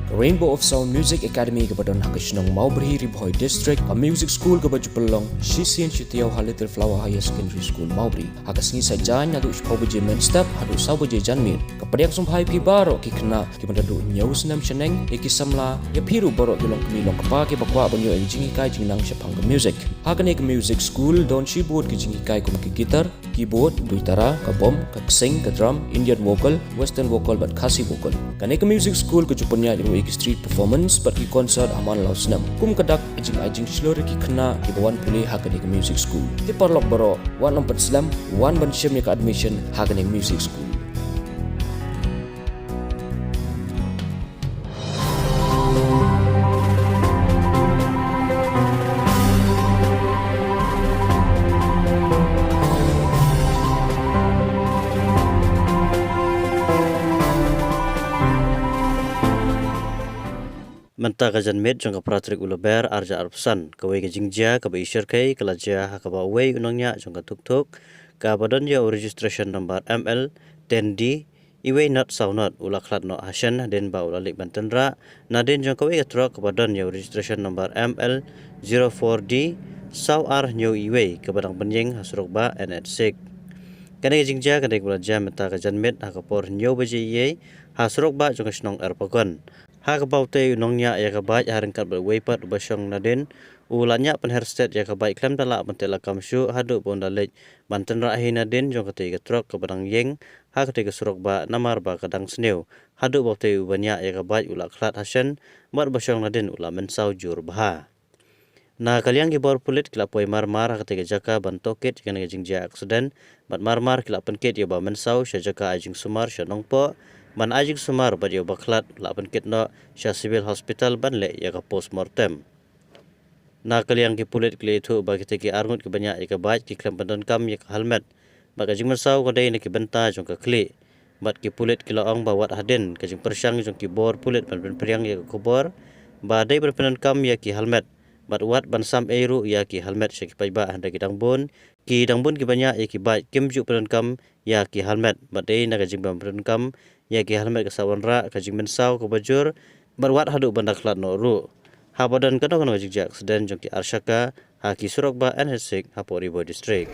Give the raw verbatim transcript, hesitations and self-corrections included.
Rainbow of Sound Music Academy kaba don ha ka shnong Mawbri, Ri Bhoi District, ka music school kaba ju pynlong shisien shi taïew ha Little Flower Higher Secondary School, Mawbri. Ha ka sngi Saitjaiñ naduh shiphew baje mynstep haduh saw baje janmiet. Ka pdiang sngewbha ïa phi baroh ki khynnah kiba naduh hynñiew snem shaneng, ïa ki samla, ïa phi ruh baroh ki longkmie longkpa kiba kwah ban ïoh ïa ka jinghikai jingnang shaphang ka music. Ha kane ka music school don shibun ki jinghikai kum ka guitar, keyboard, duitara, ka bom, ka ksing, ka drum, Indian vocal, western vocal bad Khasi vocal. Kane ka music school ka ju pynïaid ruh ïa ki street performance bad ki concert ha man la u snem. Kum ka dak, ka jingai jingshlur ïa ki khynnah kiba wan pule ha kane ka music school. Te paralok baroh, wat nym pynslem, wan ban shim ïa ka admission ha kane ka music school. Mynta ka janmiet jong ka phra tarik u Lber arhajar arphew san, kawei ka jingjia kaba i shyrkhei ka la jia ha kaba uwei u nongñiah jong ka tuktuk, kaba don ïa u registration number M L ten D, iwei not saw not, u la khlad noh hashen hadien ba u la leit ban tynrah nadien jong kawei ka trok kaba don ïa u registration number M L zero four D saw ar hynñiew iwei, kaba dang pynïeng ha surok bah N H six. Kane ka jingjia ka dei kaba la jia mynta ka janmiet ha ka por hynñiew baje eiei ha surok bah jong ka shnong Erpakon. Ha kaba utei u nongñiah ïa ka bike ha ryngkat bad uwei pat uba shong nadien, u la ñiah pynher stet ïa ka bike khlem da lah ban teh lakam shuh haduh ba un da leit ban tynrah hi nadien jong katei ka trok kaba dang ïeng ha katei ka surok bah, namar ba ka dang sniew, haduh ba utei uba ñiah ïa ka bike u la khlad hashen bad uba shong nadien u la mynsaw jur bha. Na ka liang ki bor pulit ki la poi marmar ha katei ka jaka ban tohkit ïa kane ka jingjia aksiden, bad marmar ki la pynkit ïa uba mynsaw sha jaka ai jingsumar sha Nongpoh, ban ai jingsumar bad ïa uba khlad la pynkit noh sha Civil Hospital ban leh ïa ka postmortem. Na ka liang ki pulit ki la ïathuh ba kitei ki arngut kiba ñiah ïa ka bike ki khlem pyndonkam ïa ka helmet, bad ka jingmynsaw ka dei na ki bynta jong ka khlieh. Bad ki pulit ki la ong ba wat hadien ka jingpyrshang jong ki bor pulit ban pynphriang ïa ka khubor ba dei ban pyndonkam ïa ki helmet, bad wat ban sam ei ruh ïa ki helmet sha ki paidbah hynrei ki dang bun, ki dang bun kiba ñiah ïa ki bike kim ju pyndonkam ïa ki helmet, bad dei na ka jingban pyndonkam ïa ki helmet ka sa wanrah ka jingmynsaw kaba jur, bad wat haduh ban da khlad noh ruh. Haba don kano kano ka jingjia aksiden jong ki arshaka ha ki surok bah N H six hapoh Ri Bhoi District.